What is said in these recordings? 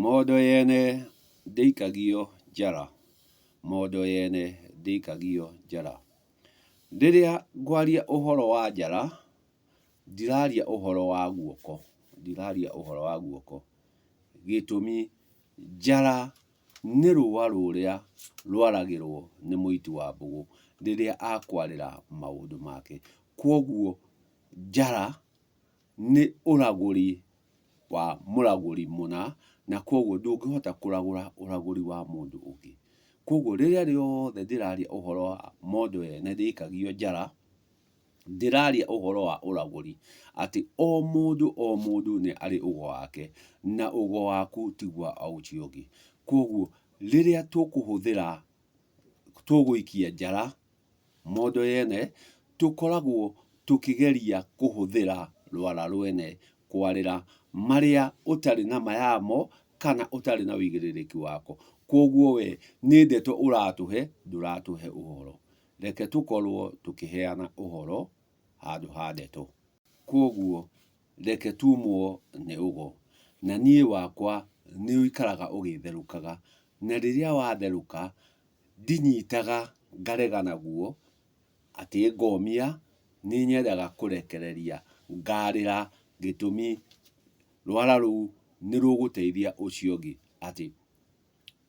Mondo yene ndĩikagio njara, mondo yene ndĩikagio njara. Rĩrĩa ngwaria ũhoro wa njara, ndiraria ũhoro wa guoko, ndiraria ũhoro wa guoko. Gĩtũmi, njara nĩ rũa rũrĩa rwaragĩrwo nĩ mũiti wa mbũgũ rĩrĩa akwarĩra maũndũ make. Kwoguo njara nĩ ũragũri wa mũragũri mũna, na kwoguo ndũngĩhota kũragũra ũragũri wa mũndũ ũngĩ. Kwoguo rĩrĩa rĩothe ndĩraria ũhoro wa mondo yene ndĩikagio njara, ndĩraria ũhoro wa ũragũri, atĩ o mũndũ o mũndũ nĩ arĩ ũgo wake, na ũgo waku tiguo wa ũcio ũngĩ. Kwoguo rĩrĩa tũkũhũthĩra, tũgũikia njara mondo yene, tũkoragwo tũkĩgeria kũhũthĩra rwara rwene kwarĩra marĩa ũtarĩ na ma yamo kana ũtarĩ na ũigĩrĩrĩki wako. Kwoguo we nĩ ndeto ũratũhe, ndũratũhe ũhoro. Reke tũkorwo tũkĩheana ũhoro handũ ha ndeto. Kwoguo reke tumwo nĩ ũgo. Na niĩ wakwa nĩ ũikaraga ũgĩtherũkaga, na rĩrĩa watherũka, ndinyitaga ngarega naguo, atĩ ngomia, nĩ nyendaga kũrekereria ngarĩra, gĩtũmi rwara rũu nĩ rũgũteithia ũcio ũngĩ atĩ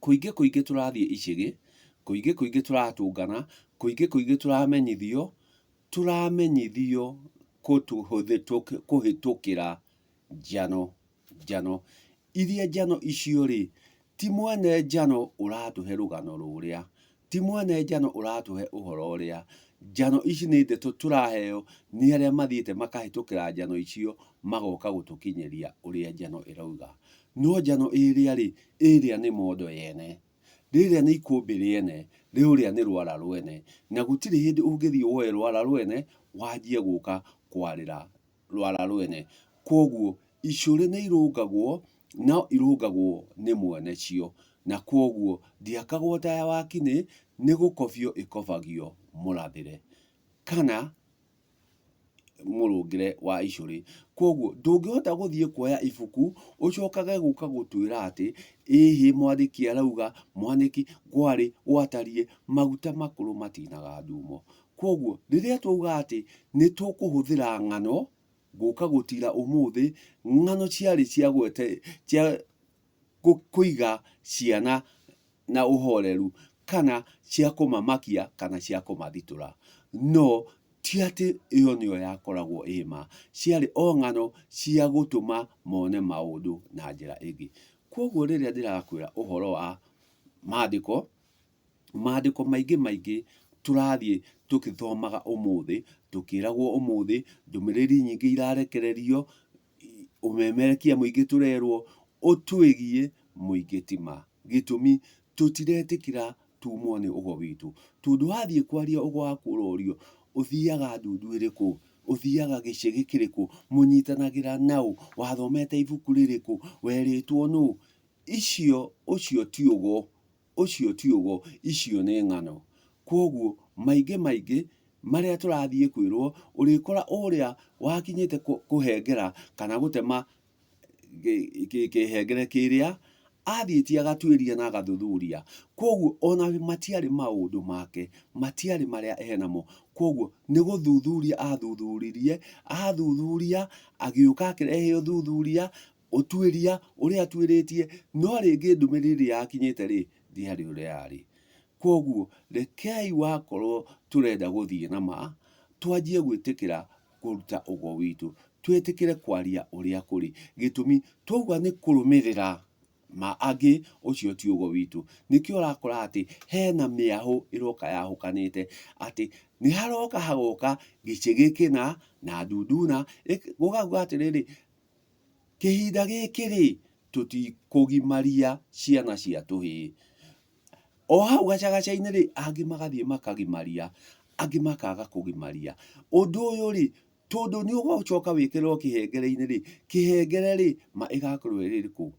kũingĩ kũingĩ tũrathiĩ icĩgĩ, kũingĩ kũingĩ tũratũngana, kũingĩ kũingĩ tũramenyithio, tũramenyithio kũhĩtũkĩra njano, njano. Iria njano icio rĩ, ti mwene njano ũratũhe rũgano rũrĩa, ti mwene njano ũratũhe ũhoro ũrĩa. Njano ici nĩ ndeto tũraheo nĩ arĩa mathiĩte makahĩtũkĩra njano icio, magoka gũtũkinyĩria ũrĩa njano ĩrauga. No njano ĩrĩa rĩ, ĩrĩa nĩ mondo yene, rĩrĩa nĩ ikũmbĩ rĩene, rũrĩa nĩ rwara rwene, na gũtirĩ hĩndĩ ũngĩthiĩ woe rwara rwene wanjie gũka kwarĩra rwara rwene. Kwoguo icũrĩ nĩ irũngagwo, no irũngagwo nĩ mwene cio, na kwoguo ndĩakagwo ta ya wakinĩ, nĩ gũkobio ĩkobagio mũrathĩre kana mũrũngĩre wa icũrĩ. Kwoguo ndũngĩhota gũthiĩ kuoya ibuku ũcokage gũka gũtwĩra atĩ ĩhĩ mwandĩki arauga, mwandĩki kwarĩ gwatariĩ, maguta makũrũ matinaga ndumo. Kwoguo rĩrĩa twauga atĩ nĩ tũkũhũthĩra ng'ano gũka gũtira ũmũthĩ, ng'ano ciarĩ cia gwete, cia kũiga ciana na ũhoreru kana cia kũmamakia kana cia kũmathitũra. No ti atĩ ĩyo nĩyo yakoragwo ĩ ma, ciarĩ o ng'ano cia gũtũma mone maũndũ na njĩra ĩngĩ. Kwoguo rĩrĩa ndĩrakwĩra ũhoro wa mandĩko, Maandĩko maingĩ maingĩ tũrathiĩ tũgĩthomaga ũmũthĩ, tũkĩragwo ũmũthĩ, ndũmĩrĩri nyingĩ irarekererio, ũmemerekia mũingĩ tũrerwo ũtwĩgiĩ, mũingĩ ti ma. Gĩtũmi, tũtiretĩkĩra tumwo nĩ ũgo witũ. Tondũ wathiĩ kwaria ũgo waku ũrorio, ũthiaga ndundu ĩrĩkũ? Ũthiaga gĩcegĩ kĩrĩkũ? Mũnyitanagĩra naũ? Wathomete ibuku rĩrĩkũ? Werĩtwo nũ? Icio, ũcio ti ũgo. Ũcio ti ũgo, icio nĩ ng'ano. Kwoguo maingĩ maingĩ marĩa tũrathiĩ kwĩrwo, ũrĩkora ũrĩa wakinyĩte kũhengera kana gũtema kĩhengere kĩrĩa, athiĩte agatuĩria na agathuthuria. Kwoguo ona matiarĩ maũndũ make, matiarĩ marĩa enamo. Kwoguo nĩ gũthuthuria athuthuririe, athuthuria agĩũka akĩrehe ũthuthuria, Ũtuĩria ũrĩa atuĩrĩtie, no rĩngĩ ndũmĩrĩri ĩrĩa yakinyĩte rĩ, ndĩarĩ ũrĩa yarĩ. Kwoguo rekei wakorwo tũrenda gũthiĩ na ma, twanjie gwĩtĩkĩra kũruta ũgo witũ, twĩtĩkĩre kwaria ũrĩa kũrĩ. Gĩtũmi, twauga nĩ kũrũmĩrĩra ma angĩ, ũcio ti ũgo witũ. Nĩkĩo ũrakora atĩ hena mĩahũ ĩroka yahũkanĩte, atĩ nĩ haroka hagoka gĩcĩgĩ kĩna na ndundu na, gũkauga atĩrĩrĩ, Kĩhinda gĩkĩ-rĩ, tũtikũgimaria ciana cia tũhĩĩ. O hau gacagaca-inĩ-rĩ, angĩ magathiĩ makagimaria, angĩ makaga kũgimaria. Ũndũ ũyũ-rĩ, tondũ nĩ ũgũcoka wĩkĩrĩrwo kĩhengere-inĩ-rĩ, kĩhengere-rĩ, ma ĩgakorwo ĩrĩ ĩrĩkũ?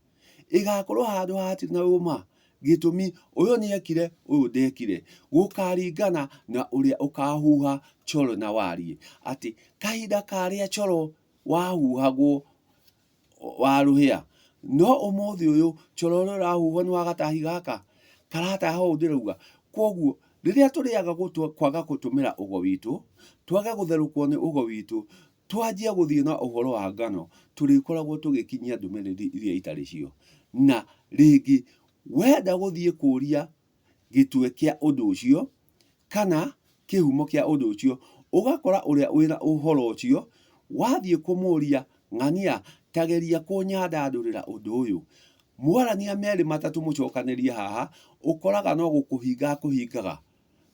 Ĩgakorwo handũ hatirĩ na ũma? Gĩtũmi, ũyũ nĩ ekire, ũyũ ndekire. Gũkaringana na ũrĩa ũkahuha coro na warie. Atĩ kahinda karĩa coro wahuhagwo wa rũhĩa. No ũmũthĩ ũyũ coro ũrĩa ũrahuhwo nĩ wa gatahi gaka karataha ũũ ndĩrauga. Kwoguo rĩrĩa tũrĩaga kwaga gũtũmĩra ũgo witũ, twage gũtherũkwo nĩ ũgo witũ, twanjia gũthiĩ na ũhoro wa ngano, tũrĩkoragwo tũgĩkinyia ndũmĩrĩri iria itarĩ cio. Na rĩngĩ wenda gũthiĩ kũria gĩtwe kĩa ũndũ ũcio, kana kĩhumo kĩa ũndũ ũcio, ũgakora ũrĩa wĩna ũhoro ũcio, wathiĩ kũmũria, ng'ania, ta geria kũnyandandũrĩra ũndũ ũyũ. Mwarania merĩ matatũ mũcokanĩrie haha, ũkoraga no gũkũhinga akũhingaga,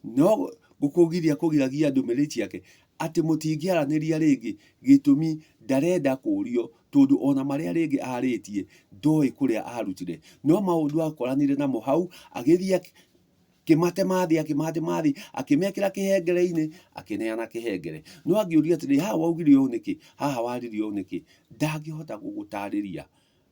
no gũkũgiria akũgiragia ndũmĩrĩri ciake, atĩ mũtingĩaranĩria rĩngĩ, gĩtũmi ndarenda kũrio, tondũ ona marĩa rĩngĩ arĩtie, ndoĩ kũrĩa arutire. No maũndũ akoranire namo hau, agĩthiĩ akĩmatema thĩ, akĩmatema thĩ, akĩmekĩra kĩhengere-inĩ, akĩneana kĩhengere. No angĩũria atĩrĩrĩ, haha waugire ũũ nĩkĩ? Haha waririe ũũ nĩkĩ? Ndangĩhota gũgũtarĩria.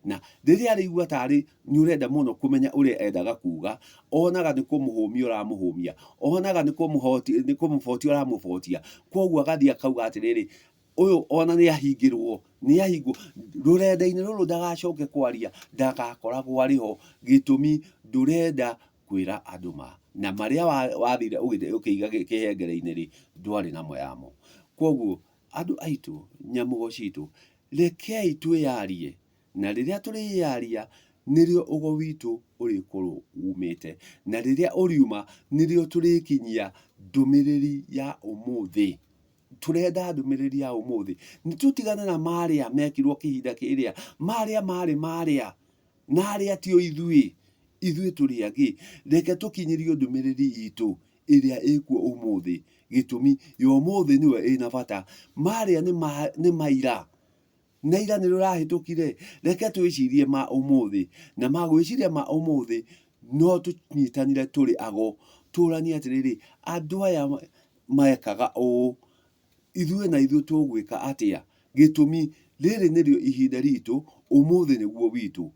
Na rĩrĩa arĩigua tarĩ nĩ ũrenda mũno kũmenya ũrĩa endaga kuga, onaga nĩ kũmũhũmia ũramũhũmia, onaga nĩ kũmũbotia ũramũbotia. Kwoguo agathiĩ akauga atĩrĩrĩ, ũyũ ona nĩ ahingĩrwo, nĩ ahingwo, rũrenda-inĩ rũrũ ndagacoke kwaria, ndagakoragwo arĩ ho, gĩtũmi ndũrenda kwĩra andũ ma, na marĩa wathire ũkĩiga kĩhengere-inĩ rĩ, ndwarĩ namo yamo. Kwoguo andũ aitũ, nyamũgo citũ, rekei twĩyarie, na rĩrĩa tũrĩyaria, nĩrĩo ũgo witũ ũrĩkorwo umĩte, na rĩrĩa ũriuma, nĩrĩo tũrĩkinyia ndũmĩrĩri ya ũmũthĩ. Tũrenda ndũmĩrĩri ya ũmũthĩ. Nĩ tũtigane na marĩa mekirwo kĩhinda kĩrĩa, marĩa marĩ marĩa, na arĩa tio ithuĩ, ithuĩ tũrĩ angĩ. Reke tũkinyĩrio ndũmĩrĩri itũ ĩrĩa ĩkuo ũmũthĩ. Gĩtũmi, ya ũmũthĩ nĩyo ĩna bata. Marĩa nĩ maira. Na ira nĩ rũrahĩtũkire. Reke twĩcirie ma ũmũthĩ. Na ma gwĩciria ma ũmũthĩ, no tũnyitanire tũrĩ ago, tũranie atĩrĩrĩ, andũ aya mekaga ũũ, ithuĩ na ithuĩ tũgwĩka atĩa? Gĩtũmi, rĩrĩ nĩrĩo ihinda ritũ, ũmũthĩ nĩguo witũ.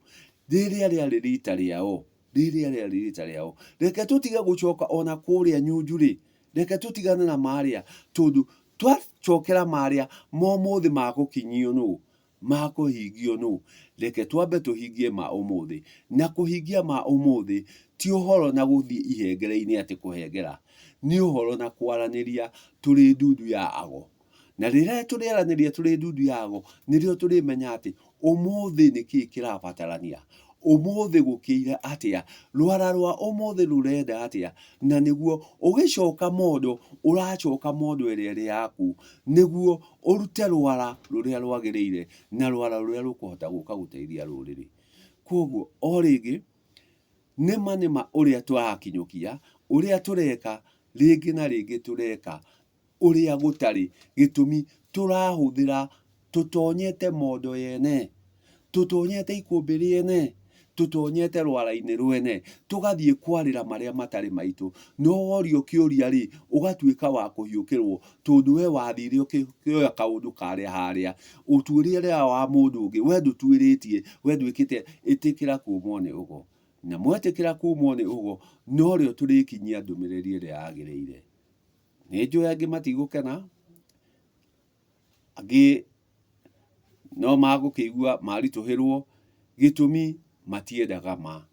Rĩrĩa rĩarĩ rita rĩao, rĩrĩa rĩarĩ rita rĩao. Reke tũtige gũcoka ona kũrĩa nyunju-rĩ, reke tũtigane na marĩa, tondũ twacokera marĩa ma ũmũthĩ magũkinyio nũ? Makũhingio nũ? Reke twambe tũhingie ma ũmũthĩ. Na kũhingia ma ũmũthĩ ti ũhoro na gũthiĩ ihengere-inĩ atĩ kũhengera, nĩ ũhoro na kwaranĩria tũrĩ ndundu ya ago. Na rĩrĩa tũrĩaranĩria tũrĩ ndundu ya ago, nĩrĩo tũrĩmenya atĩ ũmũthĩ nĩ kĩĩ kĩrabatarania, ũmũthĩ gũkĩire atĩa, rwara rwa ũmũthĩ rũrenda atĩa, na nĩguo ũgĩcoka mondo, ũracoka mondo ĩrĩa ĩrĩ yaku, nĩguo ũrute rwara rũrĩa rwagĩrĩire na rwara rũrĩa rũkũhota gũka gũteithia rũrĩrĩ. Kwoguo o rĩngĩ, nĩma nĩma ũrĩa tũrakinyũkia, ũrĩa tũreka, rĩngĩ na rĩngĩ tũreka ũrĩa gũtarĩ, gĩtũmi tũrahũthĩra tũtonyete mondo yene, tũtonyete ikũmbĩ rĩene, tũtonyete rwara-inĩ rwene, tũgathiĩ kwarĩra marĩa matarĩ maitũ. No worio kĩũria rĩ, ũgatuĩka wa kũhiũkĩrwo tondũ we wathire ũkĩoya kaũndũ karĩa harĩa, ũtuĩria ũrĩa wa mũndũ ũngĩ, we ndũtuĩrĩtie, we ndwĩkĩte, ĩtĩkĩra kumwo nĩ ũgo. Na mwetĩkĩra kumwo nĩ ũgo, norĩo tũrĩkinyia ndũmĩrĩri ĩrĩa yagĩrĩire. Nĩ njũĩ angĩ matigũkena, angĩ no magũkĩigua maritũhĩrwo, gĩtũmi matiendaga ma,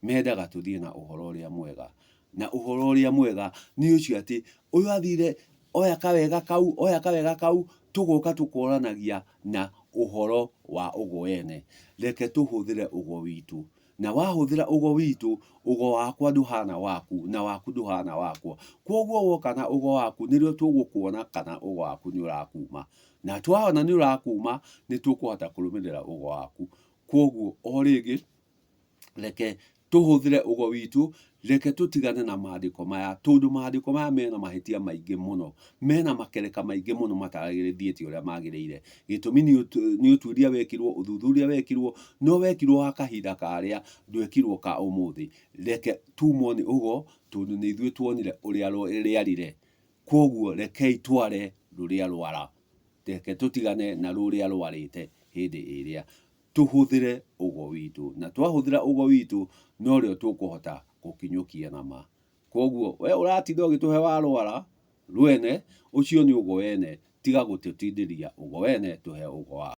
mendaga tũthiĩ na ũhoro ũrĩa mwega. Na ũhoro ũrĩa mwega nĩ ũcio atĩ, ũyũ athire oya kawega kau, oya kawega kau, tũgoka tũkoranagia na ũhoro wa ũgo wene. Reke tũhũthĩre ũgo witũ. Na wahũthĩra ũgo witũ, ũgo wakwa ndũhana waku, na waku ndũhana wakwa. Kwoguo woka na ũgo waku, nĩrĩo tũgũkuona kana ũgo waku nĩ ũrakuma. Na twawona nĩ ũrakuma, nĩ tũkũhota kũrũmĩrĩra ũgo waku. Kwoguo o rĩngĩ, reke tũhũthĩre ũgo witũ, reke tũtigane na maandĩko maya, tondũ maandĩko maya mena mahĩtia maingĩ mũno, mena makereka maingĩ mũno matagĩrĩthiĩte ũrĩa magĩrĩire. Gĩtũmi nĩ ũtuĩria wekirwo, ũthuthuria wekirwo, no wekirwo wa kahinda karĩa, ndwekirwo ka ũmũthĩ. Reke tumwo nĩ ũgo, tondũ nĩ ithuĩ tuonire ũrĩa rĩarire. Kwoguo rekei tware rũrĩa rwara. Reke tũtigane na rũrĩa rwarĩte hĩndĩ ĩrĩa. Tũhũthĩre ũgo witũ. Na twahũthĩra ũgo witũ, norĩo tũkũhota gũkinyũkia na ma. Kwoguo we ũratinda ũgĩtũhe wa rwara rwene, ũcio nĩ ũgo wene, tiga gũtũtindĩria ũgo wene, tũhe ũgo waku.